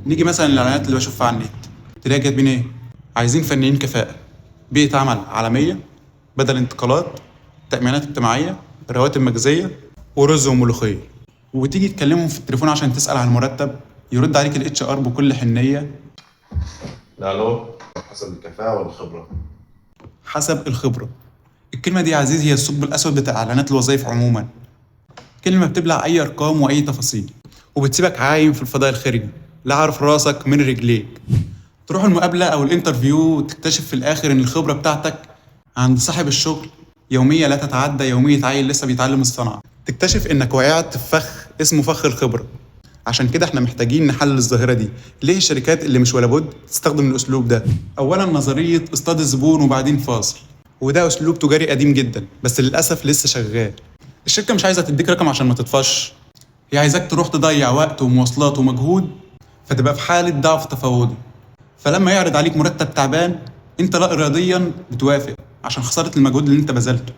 نيجي مثلا للاعلانات اللي بشوفها على النت، تلاقي كاتبين ايه؟ عايزين فنيين كفاءة، بيئة عمل عالمية، بدل انتقالات، تأمينات اجتماعية، رواتب مجزية، ورز وملوخية. وتيجي تكلمهم في التليفون عشان تسأل عن المرتب، يرد عليك ال HR بكل حنية: الو، حسب الكفاءة والخبرة. حسب الخبرة. الكلمة دي يا عزيزي هي الثقب الأسود بتاع إعلانات الوظائف عموما. كلمة بتبلع أي أرقام وأي تفاصيل، وبتسيبك عايم في الفضاء الخارجي، لا عارف راسك من رجليك. تروح المقابلة أو ال interview وتكتشف في الآخر إن الخبرة بتاعتك عند صاحب الشغل يومية لا تتعدى يومية عيل لسه بيتعلم الصنعة. تكتشف إنك وقعت في فخ اسمه فخ الخبرة. عشان كده احنا محتاجين نحلل الظاهرة دي. ليه الشركات اللي مش ولا بد تستخدم الأسلوب ده؟ أولا، نظرية اصطاد الزبون وبعدين فاصل، وده أسلوب تجاري قديم جدا بس للأسف لسه شغال. الشركة مش عايزة تديك رقم عشان ما تطفش، هي عايزاك تروح تضيع وقت ومواصلات ومجهود، فتبقى في حالة ضعف تفاوضي. فلما يعرض عليك مرتب تعبان، انت لا اراديا بتوافق عشان خسارة المجهود اللي انت بذلته.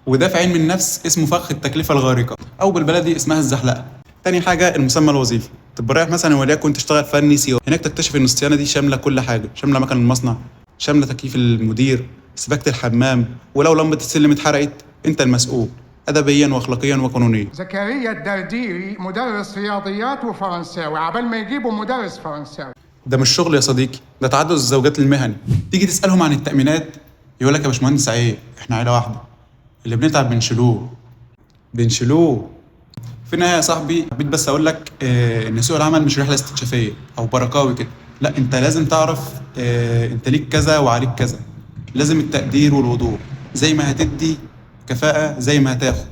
وده في علم النفس اسمه فخ التكلفة الغارقة، أو بالبلدي اسمها الزحلقة. تاني حاجة، المسمى الوظيفي. تبقى رايح مثلا وليكن تشتغل فني صيانة، هناك تكتشف إن الصيانة دي شاملة كل حاجة، شاملة مكن المصنع، شاملة تكييف المدير، سباكة الحمام، ولو لمبة السلم اتحرقت أنت المسؤول أدبيا وأخلاقيا وقانونيا. زكريا الدرديري مدرس رياضيات وفرنساوي، عبال ما يجيبوا مدرس فرنساوي. ده مش شغل يا صديقي، ده تعدد الزوجات المهني. تيجي تسألهم عن التأمينات يقول لك يا باشمهندس عيب، احنا عيلة واحدة، اللي بنتعب بنشيلوه بنشيلوه. في النهاية يا صاحبي، حبيت بس أقول لك إن سوق العمل مش رحلة استكشافية أو بركاوي كده، لا، أنت لازم تعرف أنت ليك كذا وعليك كذا. لازم التقدير والوضوح، زي ما هتدي كفاءة زي ما هتاخد.